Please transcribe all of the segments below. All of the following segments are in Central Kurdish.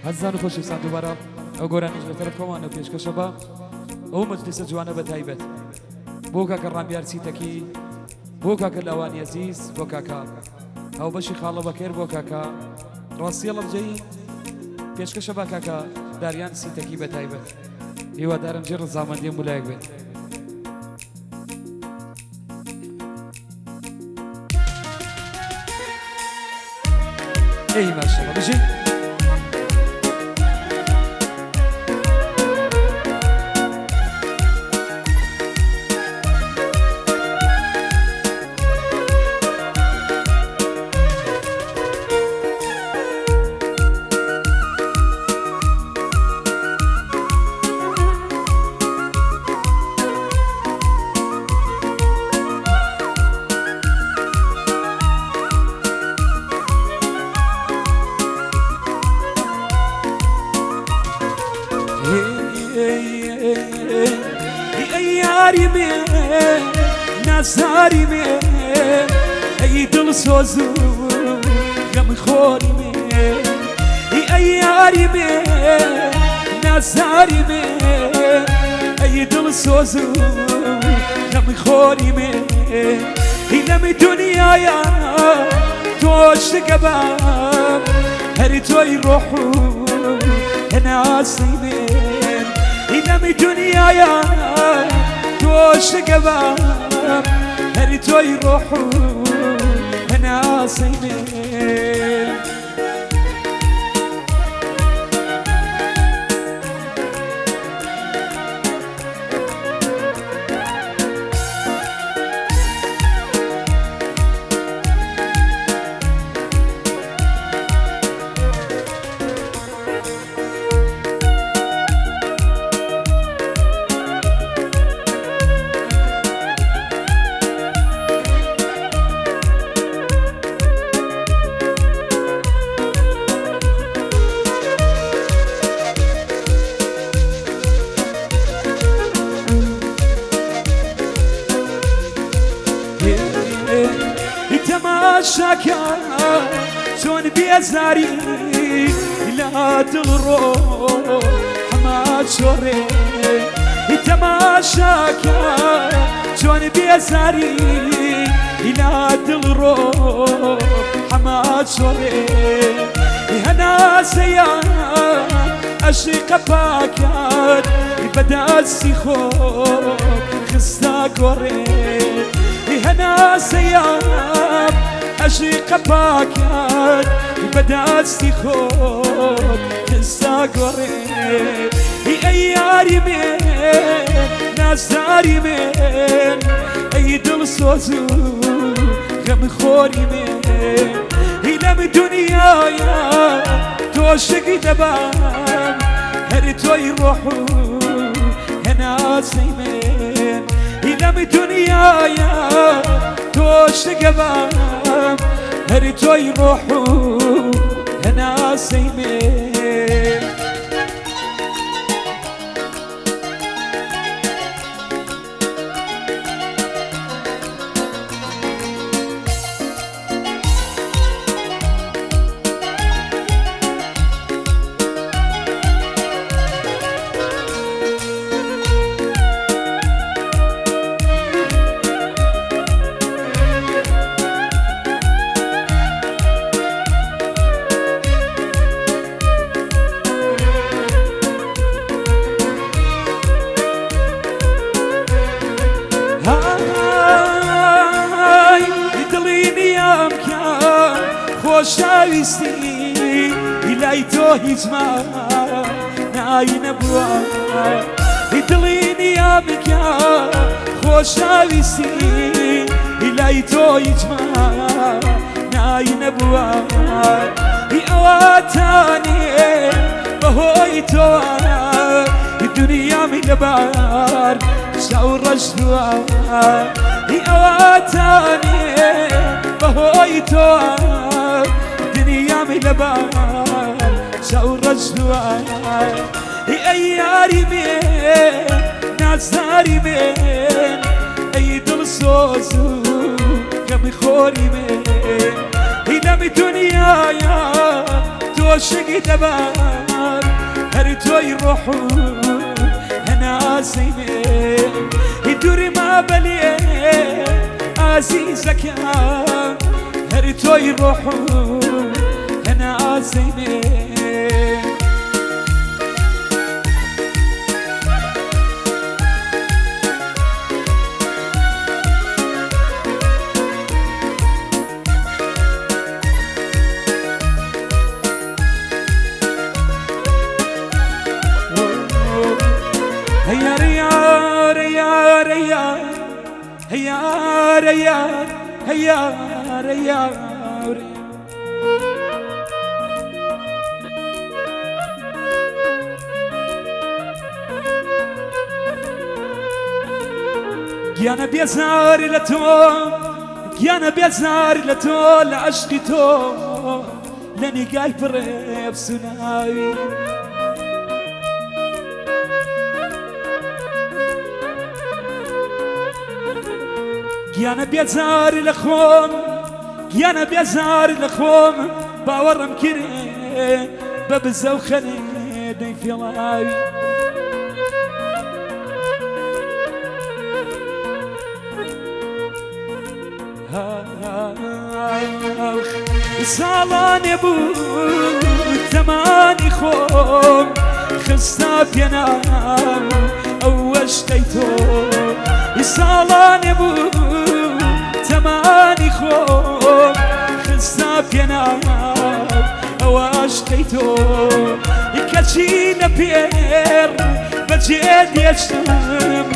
ئازیزان و خۆشەویستان دووبارە ئەو گۆرانیش لە تەرەف خۆمانە پێشکەشە بە ئەو مەجلیسە جوانە بە تایبەت بۆ کاکە ڕامیار سیتەکی، بۆ کاکە لاوانی ئەزیز، بۆ کاکە هاوبەشی خاڵە بەکر، بۆ کاکە ڕاستیە ڵەبجەیی پێشکەشە بە کاکە داریان سیتەکی بە تایبەت. هیوادارم جێ ڕزامەندی مولایەک بێت. ئەی ماشەڵڵا بژین. یاری مێ نازاری مێ ئەی دڵسۆز و غەمخۆری مێ، ئەی یاری مێ نازاری مێ ئەی دڵسۆز و غەمخۆری مێ، لەم دنیایا تۆ شتگەبام هەر تۆی ڕۆح و هەناسەی من، لەم دنیایا تۆ شتگەبام هەر تۆی ڕۆح و هەناسەی من. تەماشاکە چۆن بێزاری لە دڵ ڕۆ حەماچۆڕێ، تەماشاکە چۆن بێزاری لە دڵ ڕۆ حەماچۆڕێ، هەناسەیە ئەشقە پاکات بەدەستی خۆ خستا گۆڕێ، هەناسەیە ئەشقە پاکات بەدەستی خۆت خستا گۆڕێ. ئەی یاری من نازداری من ئەی دڵسۆز و غەمخۆری من، لەم دنیایا تۆ شکی دەبام هەر تۆی ڕۆح و هەناسەی من، لەم دنیایا تۆ شتگەبام هەر تۆی ڕۆح و هەناسەی من. های دڵی نیام کە خۆشەویستی لای تۆ هیچ مانای نەبووە، دڵی نیام کە خۆشەویستی لای تۆ هیچ مانای نەبووە، ئەواتانێ بەهۆی تۆ دنیامی لەبار چاو ڕەش بووە، ئەواتانێ بەهۆی تۆ دنیامی لەبار چاو ڕەش بووە. ئەی یاری من نازداری من ئەی دڵسۆز و غەمخۆری من، لەم دنیایا تۆ شکی دەبام هەر تۆی ڕۆح و هەناسەی من دووری مابە لێ ئازیزەکەم هەر تۆی ڕۆح و هەناسەی من. هەیارە یار گیانە بێزار لە تۆ، گیانە بێزار لە تۆ، لە عەشقی تۆ لە نیگای پڕێ سوناوی. گیانە بێزار لە خۆم، گیانە بێزار لە خۆم، باوەڕم کرێ بە بزە و خەنێ دەی فێڵاوی. ساڵانێ بوو تەمانی خۆم خستا پێناو ئەو وەشتەی تۆ، ساڵانێ بوو تەمانی خۆم خستا پێناو ئەوە شتەی تۆ، کەچی لە پێر بەجێ دێشتم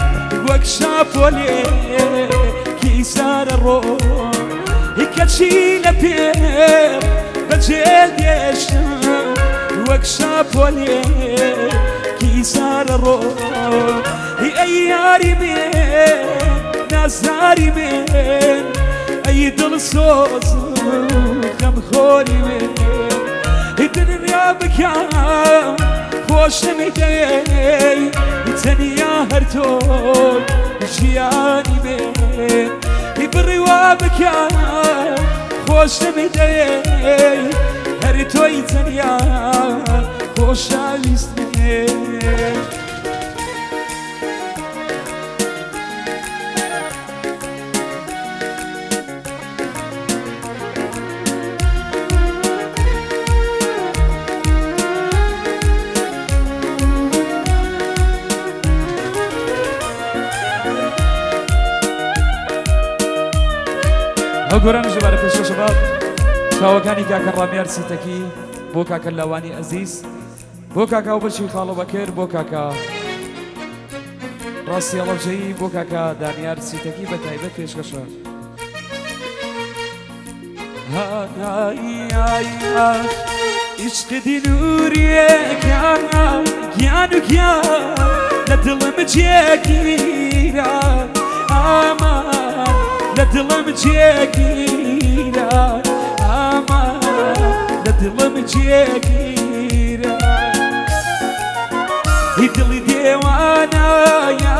وەک شاپۆلێ کیسارە ڕۆ، کەچی لە پێر بەجێ دێشتم وەک شاپۆلێ کیسارە ڕۆ. ئەی یاری من، نازاری من، ئەی دڵسۆز خەمخۆری من، دنیا بکەم خۆشم دەی تەنیا هەر تۆ ژیانی من، بڕیوا بکەم خۆشم دەی هەر تۆی تەنیا خۆشەویست من. ئەو گۆرانی ژمارە پێشکەشە بە چاوەکانی کاکە ڕامیار سیتەکی، بۆ کاکە لاوانی ئەزیز، بۆ کاکە بەشی خاڵە بەکر، بۆ کاکە ڕاستی هەڵەبجەیی، بۆ کاکە دانیار سیتەکی بە تایبەت پێشکەشە. عشق دینوریەکە گیان و گیان لە دڵم جێگیرە، ئامان لە دڵم جێگیرە، ئامان لە دڵم جێگیرە. دڵی دێوانایە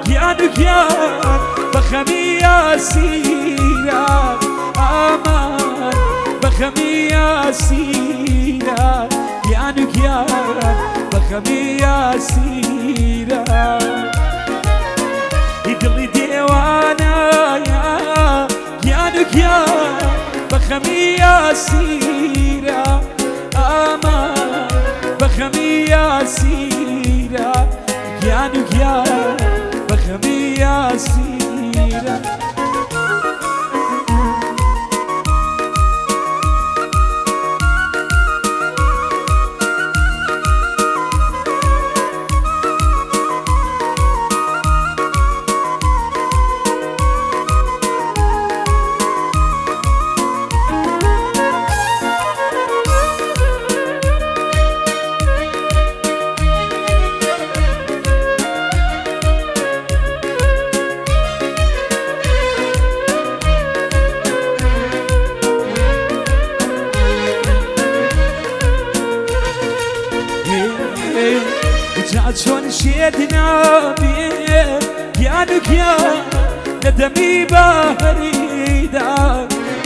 گیان و گیان بە خەمی یاسیرە، ئامان بە خەمی یاسیرە، گیان و گیان بە خەمی یاسیرە. دڵی دێوانایە گیان و گیان بە خەمی یاسیرە، ئامان بە خەمی یاسیرە، گیان و گیان بە خەمی یاسیرە. چۆن شێت نابێ گیان و گیان لە دەمی باهەریدا،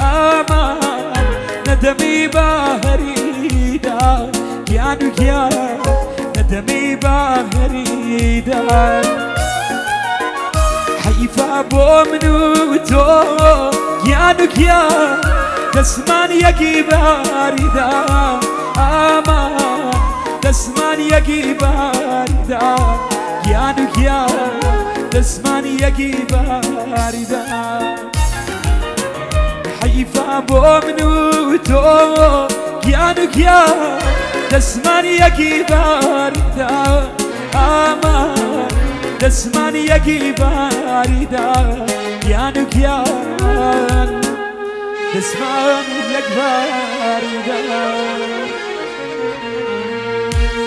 ئامان لە دەمی باهەریدا، گیان و گیان لە دەمی باهریدا. حەیفا بۆ من و تۆ گیان و گیان دەستمان یەکی باریدا، ئامان دەستمان یەکی باریدا، گیان و گیان دەستمان یەکی باریدا. حەیفا بۆ من و تۆ گیان و گیان دەستمان یەکی باریدا، ئامان دەستمان یەکی باریدا، گیان و گیان دەستمان یەک باریدا.